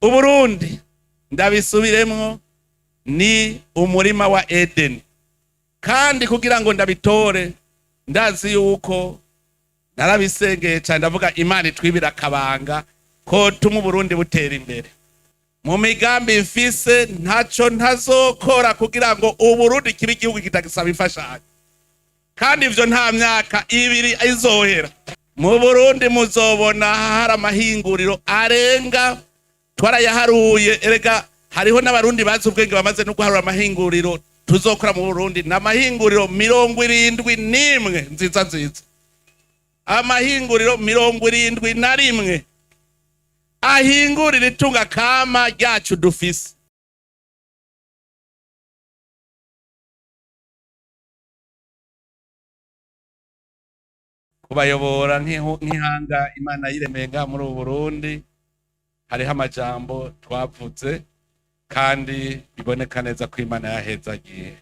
Uburundi, ndabisubiremwo, ni umurima wa Edeni. Kandi kugira ngo ndabitore, ndazi yuko narabisengeye cyane, ndavuga Imana itwibira akabanga ko tuma Uburundi butera imbere. Mu migambi mfise, ntaco ntazokora kugira ngo Uburundi kibe igihugu kitagisaba imfashanyo, kandi ivyo nta myaka 2 izohera. Mu Burundi muzobona hari amahinguriro arenga, twarayaharuye. Erega hariho n'Abarundi bazi ubwenge bamaze no guharura amahinguriro tuzokora mu Burundi. Ni amahinguriro 71 nziza nziza, amahinguriro 71 ahingurira itunga kama ryacu dufise. Kubayobora nk'ihanga Imana yiremeye ngaha muri ubu Burundi, hariho amajambo twavuze kandi biboneka neza ko Imana yahezagiye.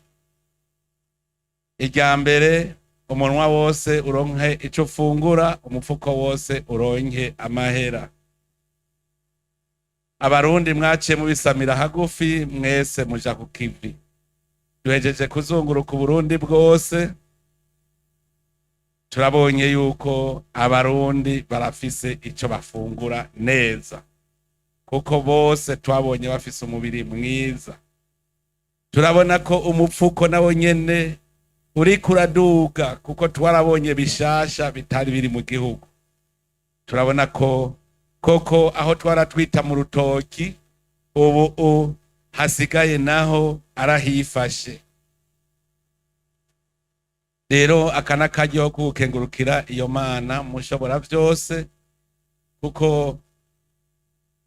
Irya mbere, umunwa wose uronke ico ufungura, umufuko wose uronke amahera. Abarundi mwaciye mubisamira hagufi, mwese muja ku kivi. Duhejeje kuzunguruka Uburundi bwose, turabonye yuko Abarundi barafise ico bafungura neza, kuko bose twabonye bafise umubiri mwiza. Turabona ko umupfuko nawo nyene uriko uraduga, kuko twarabonye bishasha bitari biri mu gihugu. Turabona ko koko aho twaratwita mu rutoki, ubu hasigaye naho arahifashe. Rero aka n'akaryo ko gukengurukira iyo Mana mushobora byose, kuko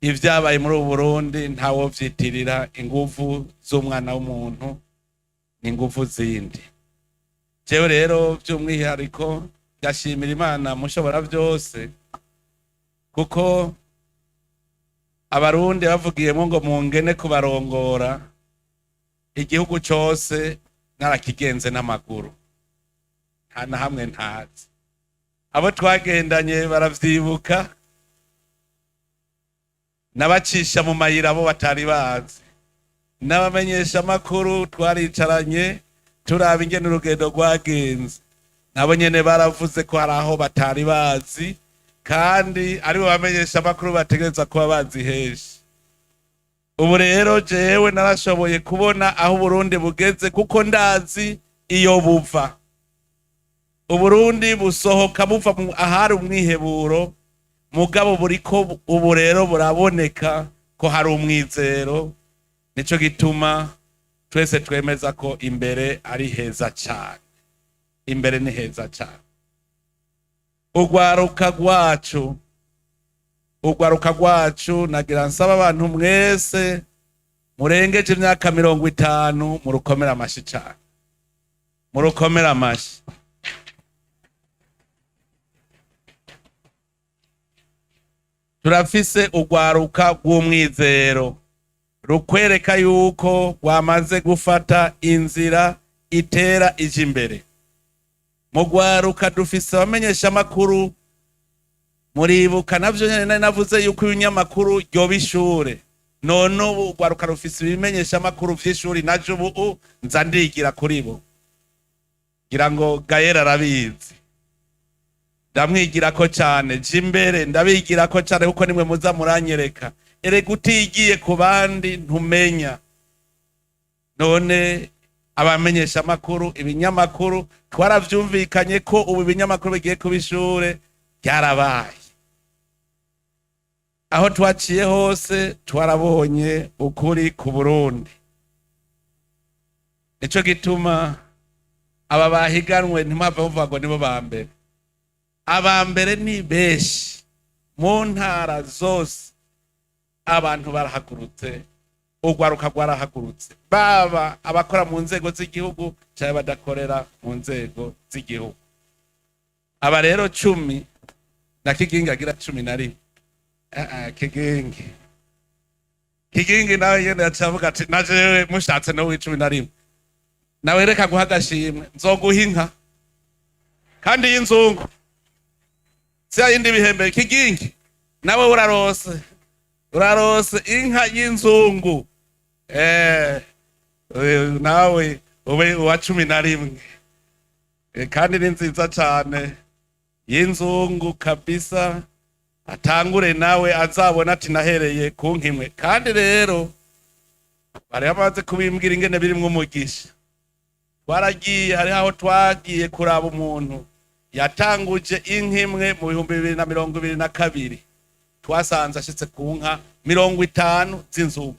ibyabaye muri ubu Burundi ntawovyitirira inguvu z'umwana w'umuntu, ni inguvu zindi. Jewe rero by'umwihariko ndashimira Imana mushobora byose, kuko Abarundi bavugiyemo ngo mungene kubarongora, igihugu cose narakigenze n'amaguru, nta na hamwe ntazi. Abo twagendanye baravyibuka, n'abacisha mu mayira abo batari bazi, n'abamenyesha amakuru twaricaranye turaba ingene urugendo rwagenze, nabo nyene baravuze ko hari aho batari bazi, kandi aribo bamenyesha amakuru bategereza kuba bazi henshi. Ubu rero jewe narashoboye kubona aho Uburundi bugeze, kuko ndazi iyo buva. Uburundi busohoka buva ahari umwiheburo, mugabo buriko ubu rero buraboneka ko hari umwizero. Nico gituma twese twemeza ko imbere ari heza cyane, imbere ni heza cyane. Urwaruka rwacu, urwaruka rwacu, nagira nsaba abantu mwese murengeje imyaka 50 murukomera amashi cyane, murukomera amashi. Turafise urwaruka rw'umwizero rukwereka yuko rwamaze gufata inzira itera ija imbere. Mu rwaruka dufise abamenyeshamakuru. Muribuka navyo nyene nari navuze yuko ibinyamakuru ryoba ishure. None ubu urwaruka rufise ibimenyeshamakuru vy'ishuri, naje ubu nza ndigira kuri bo. Ngira ngo Gayera arabizi, ndamwigirako cane, je imbere ndabigirako cane, kuko nimwe muza muranyereka. Erega utigiye ku bandi ntumenya. None abamenyeshamakuru, ibinyamakuru, twaravyumvikanye ko ubu ibinyamakuru bigiye kuba ishure, ryarabaye. Aho twaciye hose twarabonye ukuri ku Burundi. Nico gituma aba bahiganwe ntimwava muvuga ngo nibo ba mbere. Aba mbere ni benshi mu ntara zose, abantu barahagurutse, urwaruka rwarahagurutse, baba abakora mu nzego z'igihugu cyangwa badakorera mu nzego z'igihugu. Aba rero 10 na Kigingi agira 11. Kigingi, Kigingi nawe nyene yaciye avuga ati na jewe mushatse no w'11, nawe reka guha agashimwe, nzoguha inka kandi y'inzungu, si yindi bihembe. Kigingi nawe urarose. Urarose inka y'inzungu. Nawe ube uwa 11. Kandi ni nziza cane y'inzungu kabisa. Atangure nawe azabona ati nahereye ku nkimwe. Kandi rero bari bamaze kubimbwira ingene birimwo umugisha. Twaragiye, hariho aho twagiye kuraba umuntu yatanguje inka imwe mu 2022, twasanze ashitse ku nka 50 z'inzungu,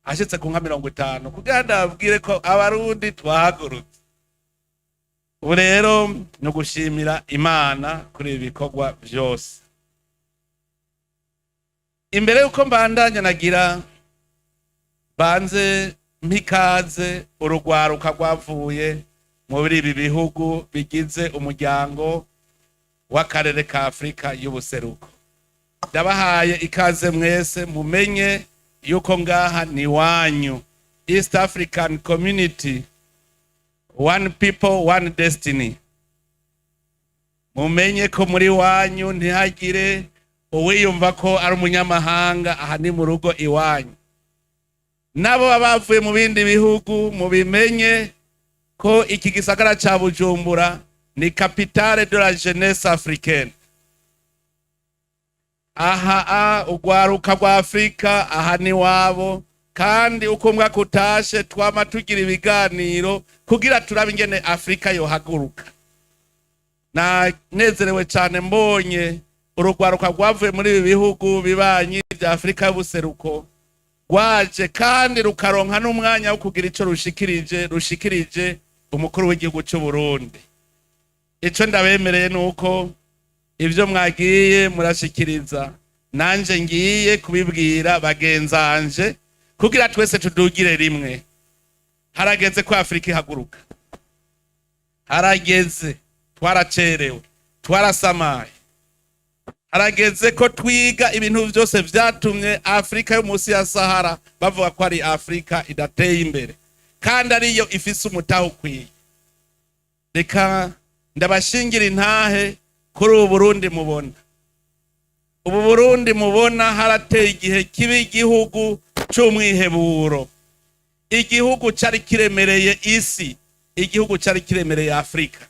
ashitse ku nka 50. Kugira ndababwire ko Abarundi twahagurutse. Ubu rero ni ugushimira Imana kuri ibi bikorwa vyose. Imbere y'uko mbandanya, nagira banze mpikaze urugwaruka rwavuye muri ibi bihugu bigize umuryango w'akarere ka Afurika y'Ubuseruko. Ndabahaye ikaze mwese, mumenye yuko ngaha ni wanyu. East African Community, one people, one destiny. Mumenye ko muri wanyu, ntihagire uwiyumva ko ari umunyamahanga. Aha ni mu rugo iwanyu. Nabo baba bavuye mu bindi bihugu, mubimenye ko iki gisagara ca Bujumbura ni capitale de la jeunesse africaine. Aha ugwaruka rwa Afurika aha ni wabo. Kandi uko umwaka utashe twama tugira ibiganiro kugira turabe ingene Afurika yohaguruka. Nanezerewe cyane mbonye urugwaruka rwavuye muri ibi bihugu bibanyi bya Afurika y'Ubuseruko rwaje, kandi rukaronka n'umwanya wo kugira ico rushikirije umukuru w'igihugu cy'u Burundi. Ico ndabemereye nuko ibyo mwagiye murashikiriza, nanje ngiye kubibwira bagenzanje kugira twese tudugire rimwe. Harageze ko Afurika ihaguruka, harageze. Twaracerewe, twarasamaye. Harageze ko twiga ibintu byose vyatumye Afurika yo munsi ya Sahara bavuga ko ari Afurika idateye imbere, kandi ariyo ifise umutahe ukwiye. Reka ndabashingira intahe kuri ubu Burundi mubona. Ubu Burundi mubona, harateye igihe kibi igihugu c'umwiheburo, igihugu cari kiremereye isi, igihugu cari kiremereye Afurika.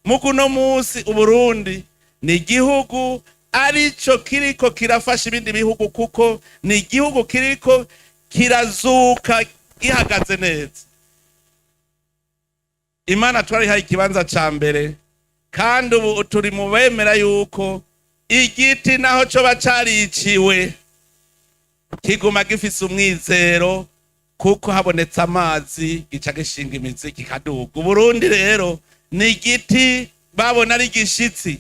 Mugu uno munsi Uburundi ni igihugu arico kiriko kirafasha ibindi bihugu, kuko ni igihugu kiriko kirazuka gihagaze neza. Imana twarihaye ikibanza ca mbere, kandi ubu turi mu bemera yuko igiti naho coba cariciwe kiguma gifise umwizero, kuko habonetse amazi gica gishinga imizi kikaduga. Uburundi rero ni igiti babona ari igishitsi,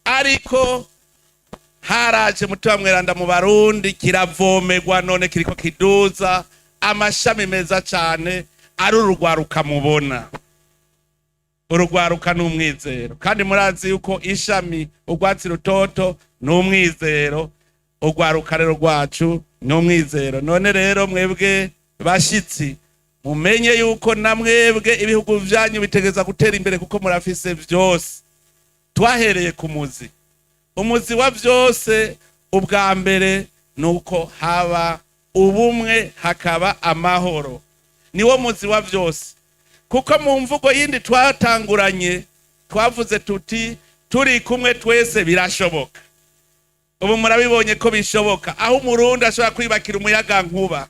ariko haraje Mutima Mweranda mu Barundi, kiravomerwa, none kiriko kiduza amashami meza cane, ari urugwaruka mubona. Urugwaruka ni umwizero, kandi murazi yuko ishami urwatsi rutoto ni umwizero. Urwaruka rero rwacu ni umwizero. None rero mwebwe bashitsi, mumenye yuko na mwebwe ibihugu vyanyu bitegeza gutera imbere, kuko murafise vyose. Twahereye ku muzi. Umuzi wa vyose ubwa mbere ni uko haba ubumwe, hakaba amahoro. Niwo muzi wa vyose, kuko mu mvugo yindi twatanguranye twavuze tuti turi kumwe twese birashoboka. Ubu murabibonye ko bishoboka, aho Umurundi ashobora kwibakira umuyaga nkuba,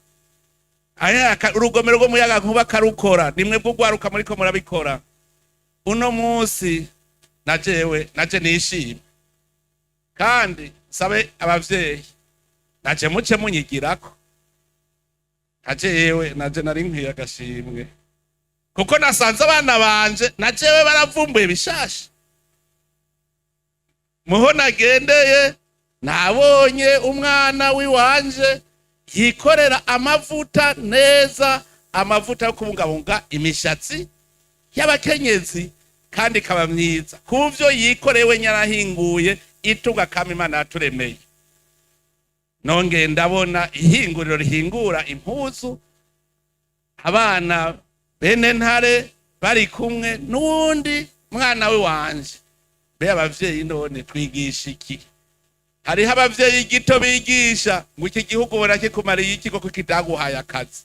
urugomero rw'umuyaga nkuba akarukora. Nimwe bw'ugwaruka muriko murabikora uno munsi. Najewe naje nishime, kandi nsabe abavyeyi naje muce munyigirako. Najewe naje nari nkwiye agashimwe, kuko nasanze abana banje na jewe baravumbuye bishasha. Muho nagendeye nabonye umwana w'iwanje yikorera amavuta neza, amavuta yo kubungabunga imishatsi y'abakenyezi, kandi ikaba myiza kuvyo yikorewe nyarahinguye itunga kama Imana yaturemeye. Nongeye ndabona ihinguriro rihingura impuzu, abana bene Ntare bari kumwe n'uwundi mwana we wanje. Be abavyeyi, none twigisha iki? Hariho abavyeyi gito bigisha ngo iki gihugu ubona kikumariye iki koko kitaguhaye akazi,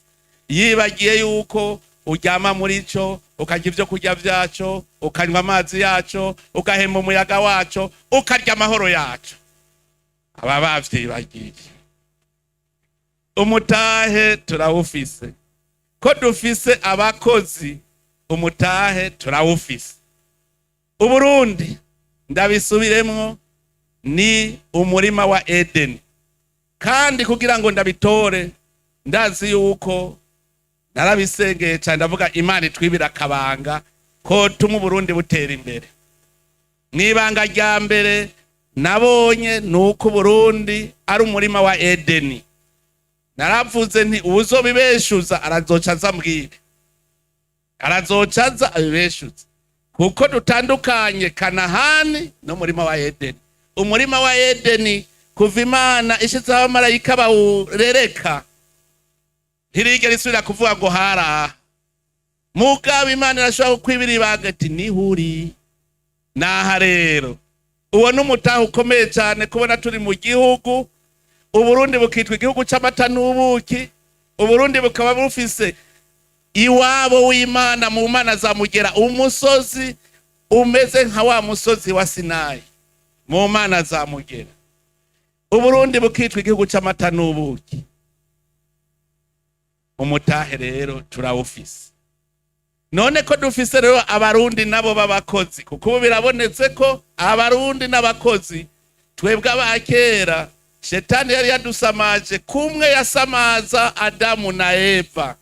yibagiye yuko uryama muri cyo, ukarya ibyo kurya vyaco, ukanywa amazi yaco, ugahema umuyaga waco, ukarya amahoro yaco. Aba bavyibagiye. Umutahe turawufise. Ko dufise abakozi, umutahe turawufise. Uburundi, ndabisubiremwo, ni umurima wa Edeni. Kandi kugira ngo ndabitore, ndazi yuko narabisengeye cyane, ndavuga Imana itwibira akabanga ko tuma Uburundi butera imbere. Mw'ibanga rya mbere nabonye ni uko Uburundi ari umurima wa Edeni. Naravuze nti uwuzobibeshuza arazoca aza mbwire, arazoca aza abibeshuze, kuko dutandukanye Kanahani n'umurima wa Edeni. Umurima wa Edeni, kuva Imana ishizeho abamarayika bawurereka, ntirigera isubira kuvuga ngo haraha. Mugabo Imana irashobora kukwibira ibanga ati nihuri naha. Rero uwo ni umutahe ukomeye cyane, kubona turi mu gihugu, Uburundi bukitwa igihugu c'amata n'ubuki, Uburundi bukaba bufise iwabo w'Imana mu mana za Mugera, umusozi umeze nka wa musozi wa Sinayi mu mana za Mugera, Uburundi bukitwa igihugu c'amata n'ubuki. Umutahe rero turawufise. None ko dufise rero Abarundi nabo b'abakozi, kuko ubu birabonetse ko Abarundi n'abakozi, twebwe abakera Shetani yari yadusamaje kumwe yasamaza Adamu na Eva,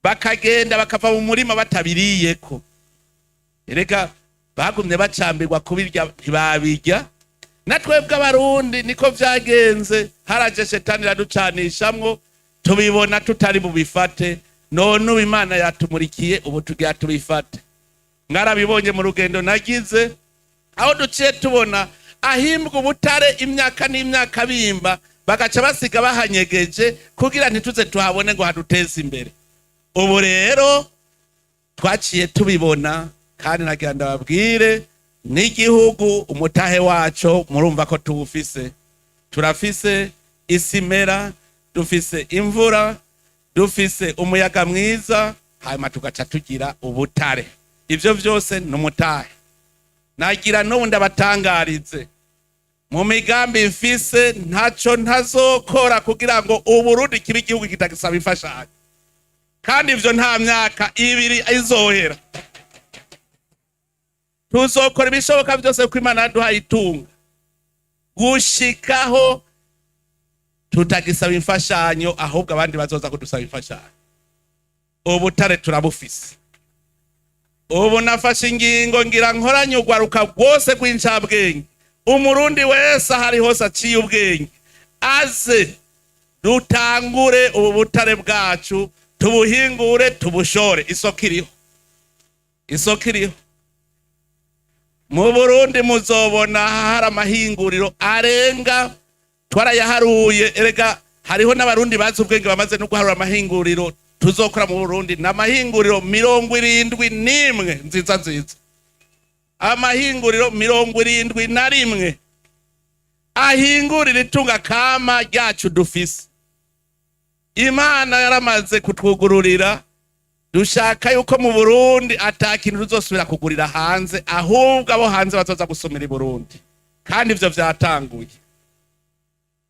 bakagenda bakava mu murima batabiriyeko. Erega bagumye bacambirwa kubirya, ntibabirya. Na twebwe Abarundi niko vyagenze, haraje Shetani iraducanishamwo, tubibona tutari bubifate. None ubu Imana yatumurikiye, ubu tugira tubifate. Mwarabibonye mu rugendo nagize, aho duciye tubona ahimbwa ubutare imyaka n'imyaka bimba, bagaca basiga bahanyegeje kugira ntituze tuhabone ngo haduteze imbere. Ubu rero twaciye tubibona. Kandi nagira ndababwire n'igihugu umutahe waco murumva ko tuwufise. Turafise isimera, dufise imvura, dufise umuyaga mwiza, hanyuma tugaca tugira ubutare. Ivyo vyose ni umutahe. Nagira n'ubu ndabatangarize, mu migambi mfise ntaco ntazokora kugira ngo Uburundi kibe igihugu kitagisaba imfashanyo, kandi ivyo nta myaka 2 izohera. Tuzokora ibishoboka byose, kuko Imana yaduhaye itunga, gushikaho tutagisaba imfashanyo, ahubwo abandi bazoza kudusaba imfashanyo. Ubutare turabufise. Ubu nafashe ingingo, ngira nkoranye urwaruka rwose rw'incabwenge. Umurundi wese ahari hose aciye ubwenge aze dutangure ubu butare bwacu, tubuhingure, tubushore. Isoko iriho, isoko iriho. Mu Burundi muzobona hari amahinguriro arenga, twarayaharuye. Erega hariho n'Abarundi bazi ubwenge bamaze no guharura amahinguriro tuzokora mu Burundi. Ni amahinguriro 71 nziza nziza, amahinguriro 71 ahingurira itunga kama ryacu dufise. Imana yaramaze kutwugururira. Dushaka yuko mu Burundi ata kintu tuzosubira kugurira hanze, ahubwo abo hanze bazoza gusumira i Burundi. Kandi ivyo vyatanguye,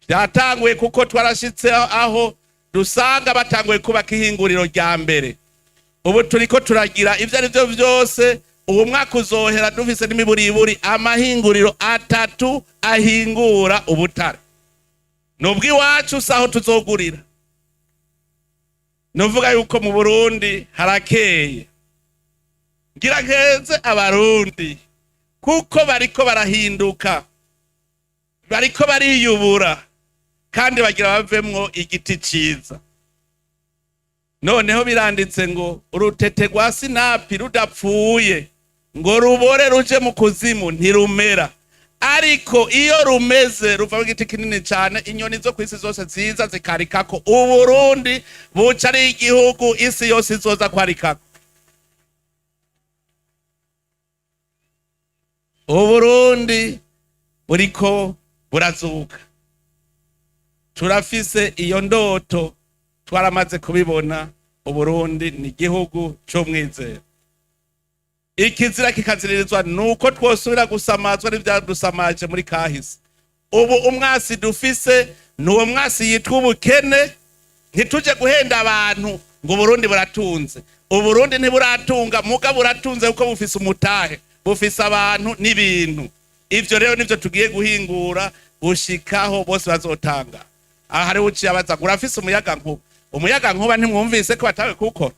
vyatanguye, kuko twarashitse aho dusanga batanguye kubaka ihinguriro rya mbere. Ubu turiko turagira ivyo ari vyo vyose, ubu mwaka uzohera dufise n'imiburiburi amahinguriro 3 ahingura ubutare. Nubwo iwacu saho tuzogurira. Nuvuga yuko mu Burundi harakeye. Ngira nkeze Abarundi, kuko bariko barahinduka, bariko bariyubura, kandi bagira bavemwo igiti ciza. Noneho biranditse ngo urutete rwa sinapi rudapfuye ngo rubore ruje mu kuzimu ntirumera, ariko iyo rumeze ruvamo igiti kinini cyane, inyoni zo ku isi zose ziza zikarikako. Uburundi buca ari igihugu isi yose izoza kwarikako. Uburundi buriko Burazuka. Turafise iyo ndoto, twaramaze kubibona. Uburundi ni igihugu c'umwizero. Ikizira kikaziririzwa nuko twosubira gusamazwa n'ivyadusamaje muri kahise. Ubu umwasi dufise ni uwo mwasi yitwa ubukene. Ntituje guhenda abantu ngo Uburundi buratunze. Uburundi ntiburatunga, muga buratunze kuko bufise umutahe, bufise abantu n'ibintu. Ivyo rero nivyo tugiye guhingura gushikaho bose bazotanga. Aha hariho uciye abaza ngo: "Urafise umuyaga nkuba?" Umuyaga nkuba ntimwumvise ko batawe kuwukora?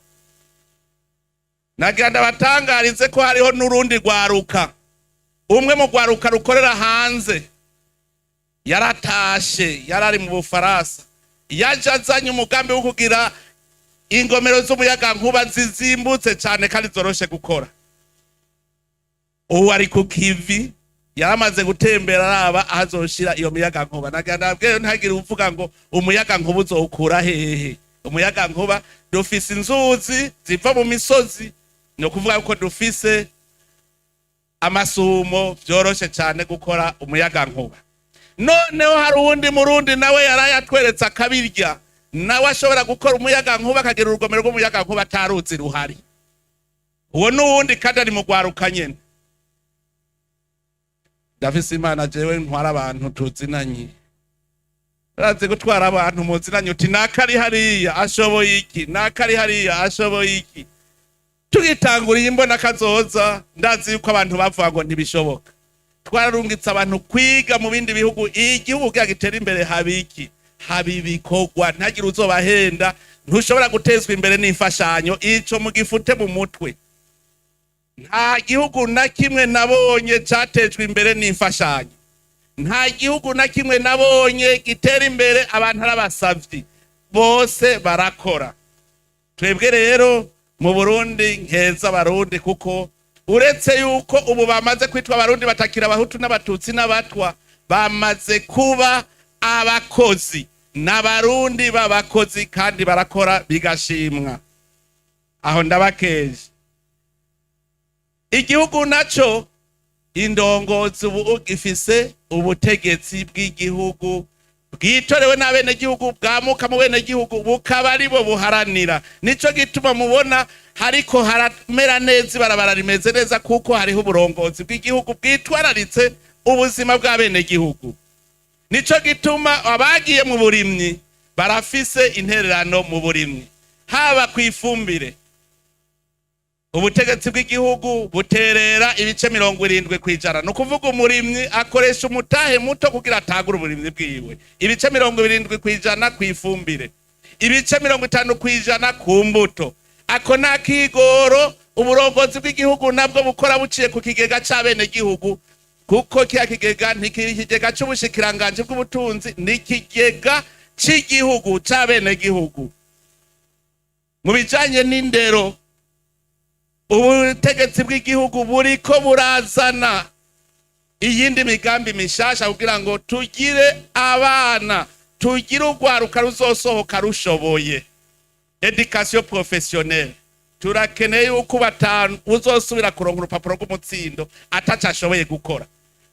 Nagira ndabatangarize ko hariho n'urundi rwaruka. Umwe mu rwaruka rukorera hanze yaratashe, yarari mu Bufaransa, yaje azanye umugambi wo kugira ingomero z'umuyagankuba zizimbutse cyane kandi zoroshe gukora. Ubu ari ku kivi, yaramaze gutembera araba aho azoshira iyo miyagankuba. Nagira ndabwire, ntagire uvuga ngo umuyagankuba uzowukura hehe. Umuyagankuba, dufise inzuzi ziva mu misozi, ni ukuvuga ko dufise amasumo, vyoroshe cyane gukora umuyagankuba. Noneho hari uwundi Murundi nawe yaraye atweretse akabirya, nawe ashobora gukora umuyagankuba, akagira urugomero rw'umuyagankuba ataruzi ruhari. Uwo n'uwundi kandi ari mu rwaruka nyene. Ndafise Imana, jewe ntwara abantu tuzinanye. Urazi gutwara abantu muzinanye, uti nakari hariya ashoboye iki, nakari hariya ashoboye iki. Tugitanguriye imbona kazoza, ndazi yuko abantu bavuga ngo ntibishoboka. Twararungitse abantu kwiga mu bindi bihugu. Igihugu kugira gitera imbere haba iki? Haba ibikorwa. Ntagire uzobahenda, ntushobora gutezwa imbere n'imfashanyo. Ico mugifute mu mutwe. Nta gihugu na kimwe nabonye catejwe imbere n'imfashanyo. Nta gihugu na kimwe nabonye gitera imbere abantu ari abasavyi. Bose barakora. Twebwe rero mu Burundi, nkeza Abarundi, kuko uretse yuko ubu bamaze kwitwa Abarundi, batakira Abahutu n'Abatutsi n'Abatwa, bamaze kuba abakozi, n'Abarundi b'abakozi, kandi barakora bigashimwa. Aho ndabakeje. Igihugu naco, indongozi ubu gifise ubutegetsi bw'igihugu bwitorewe n'abenegihugu, bwamuka mu benegihugu, bukaba aribo buharanira. Nico gituma mubona hariko haramera neza, ibarabara rimeze neza, kuko hariho uburongozi bw'igihugu bwitwararitse ubuzima bw'abenegihugu. Nico gituma abagiye mu burimyi barafise intererano mu burimyi, haba ku ifumbire. Ubutegetsi bw'igihugu buterera ibice 70%. Ni ukuvuga umurimyi akoresha umutahe muto kugira atagure uburimyi bwiwe. Ibice 70% ku ifumbire, ibice 50% ku mbuto. Ako ni akigoro uburongozi bw'igihugu nabwo bukora buciye ku kigega c'abenegihugu, kuko kiya kigega ntikiri ikigega c'ubushikiranganji bw'ubutunzi, ni ikigega c'igihugu c'abenegihugu. Mu bijanye n'indero, ubutegetsi bw'igihugu buriko burazana iyindi migambi mishasha kugira ngo tugire abana, tugire urwaruka ruzosohoka rushoboye. Éducation professionnelle, turakeneye yuko batanu uzosubira kuronka urupapuro rw'umutsindo ataco ashoboye gukora.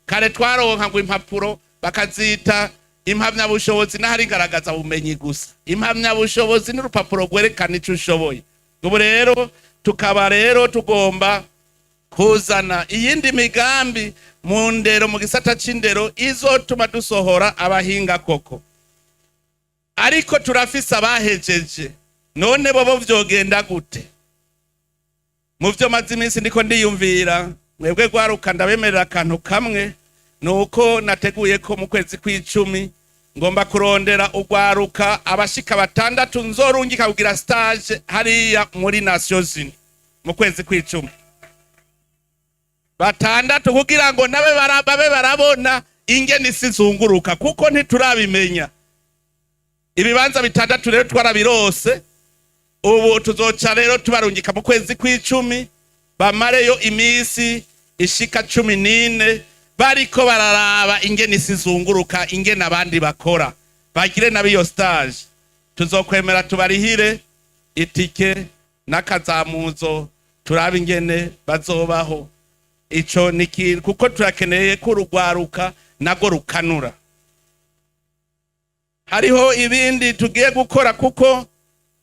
Kare twaronka ngo impapuro bakazita impamyabushobozi, n'ahari ingaragaza bumenyi gusa. Impamyabushobozi n'urupapuro rwerekana ico ushoboye. Ubu rero tukaba rero tugomba kuzana iyindi migambi mu ndero, mu gisata c'indero, izotuma dusohora abahinga koko. Ariko turafise abahejeje, none bobo vyogenda gute? Mu vyo maze iminsi ndiko ndiyumvira, mwebwe rwaruka, ndabemerera akantu kamwe. Ni uko nateguye ko mu kwezi kw'icumi ngomba kurondera urwaruka abashika batandatu nzorungika kugira stage hariya muri Nations Unies mu kwezi kw'icumi. Batandatu, kugira ngo nabe babe barabona ingene isi izunguruka, kuko ntiturabimenya. Ibibanza bitandatu rero twarabirose. Ubu tuzoca rero tubarungika mu kwezi kw'icumi, bamareyo iminsi ishika 14 bariko bararaba ingene isi izunguruka, ingene abandi bakora, bagire nabo iyo stage. Tuzokwemera tubarihire itike n'akazamuzo, turabe ingene bazobaho. Ico ni ikintu, kuko turakeneye ko urugwaruka nagwo rukanura. Hariho ibindi tugiye gukora, kuko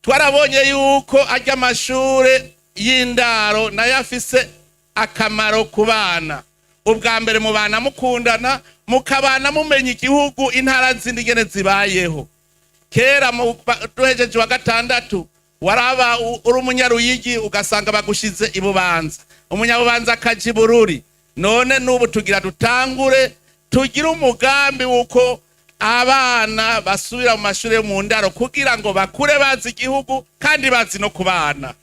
twarabonye yuko ajya amashure y'indaro nayo afise akamaro ku bana. Ubwa mbere mubana mukundana, mukabana mumenya igihugu, intara zindi ingene zibayeho. Kera duhejeje wa gatandatu, waraba uri umunyaruyigi ugasanga bagushize ibubanza, umunyabubanza akaja ibururi. None n'ubu tugira dutangure tugire umugambi w'uko abana basubira mu mashuri yo mu ndaro, kugira ngo bakure bazi igihugu kandi bazi no kubana.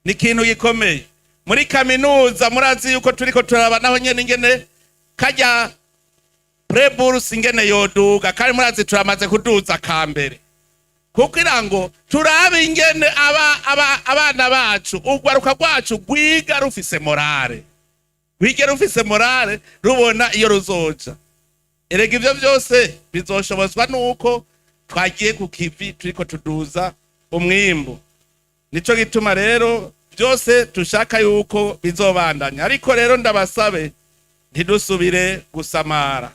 Ni ikintu gikomeye. Muri kaminuza murazi yuko turiko turaba naho nyene ingene kajya prêt-bourse ingene yoduga, kandi murazi turamaze kuduza kambere, kugira ngo turabe ingene abana bacu, urwaruka rwacu rwiga rufise morale, rwige rufise morale, rubona iyo ruzoja. Erega ivyo vyose bizoshobozwa nuko twagiye ku kivi, turiko tuduza umwimbu. Nico gituma rero byose tushaka yuko bizobandanya. Ariko rero ndabasabe, ntidusubire gusamara,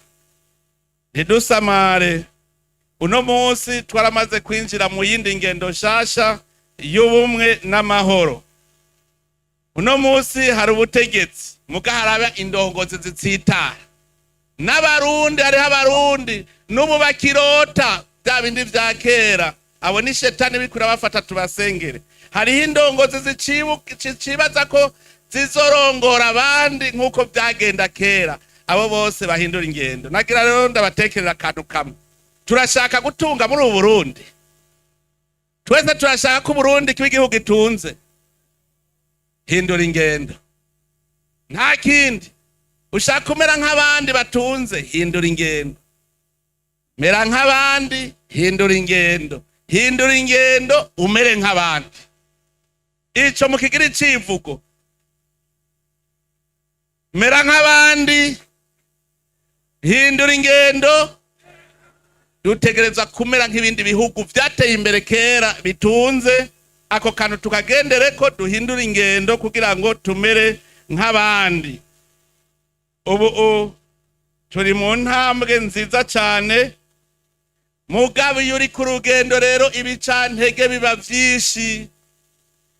ntidusamare. Uno munsi twaramaze kwinjira mu yindi ngendo nshasha y'ubumwe n'amahoro. Uno munsi hari ubutegetsi, muga haraba indongozi zitsitara n'Abarundi. Hariho Abarundi n'ubu bakirota bya bindi vya kera. Abo ni shetani biriko irabafata, tubasengere. Hariho indongozi zicibaza ko zizorongora abandi nk'uko byagenda kera. Abo bose bahindura ingendo. Nagira rero ndabatekerera akantu kamwe. Turashaka gutunga muri ubu Burundi. Twese turashaka ko Uburundi kiba igihugu gitunze. Hindura ingendo, nta kindi. Ushaka kumera nk'abandi batunze, hindura ingendo. Mera nk'abandi, hindura ingendo. Hindura ingendo umere nk'abandi. Ico mukigira icivugo: mera nk'abandi, hindura ingendo. Dutegereza kumera nk'ibindi bihugu vyateye imbere kera bitunze. Ako kantu tukagendereko, duhindura ingendo kugira ngo tumere nk'abandi. Ubu turi mu ntambwe nziza cyane. Mugabo iyo uri ku rugendo rero, ibicantege biba vyinshi.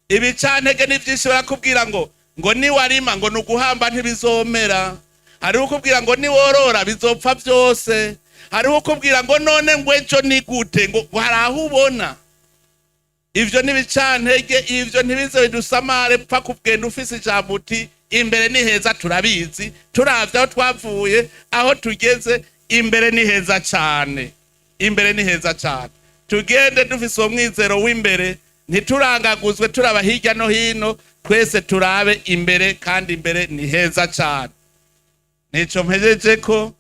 Ibicantege ni vyinshi. Barakubwira ngo niwarima ngo nuguhamba, ntibizomera. Hariho ukubwira ngo niworora bizopfa vyose. Hariho ukubwira ngo none ngo ejo ni gute, ngo hari aho ubona. Ivyo n'ibicantege, ivyo ntibize bidusamare. Pfa kugenda ufise ijambo uti: "Imbere ni heza." Turabizi, turavye aho twavuye, aho tugeze, imbere ni heza cane, imbere ni heza cane. Tugende dufise uwo mwizero w'imbere, ntiturangaguzwe turaba hirya no hino. Twese turabe imbere, kandi imbere ni heza cane. Nico mpejeje ko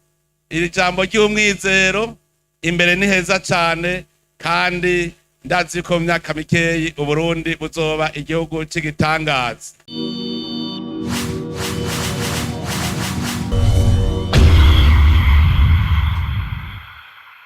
iri jambo ry'umwizero: imbere ni heza cane, kandi ndazi ko mu myaka mikeyi Uburundi buzoba igihugu c'igitangaza.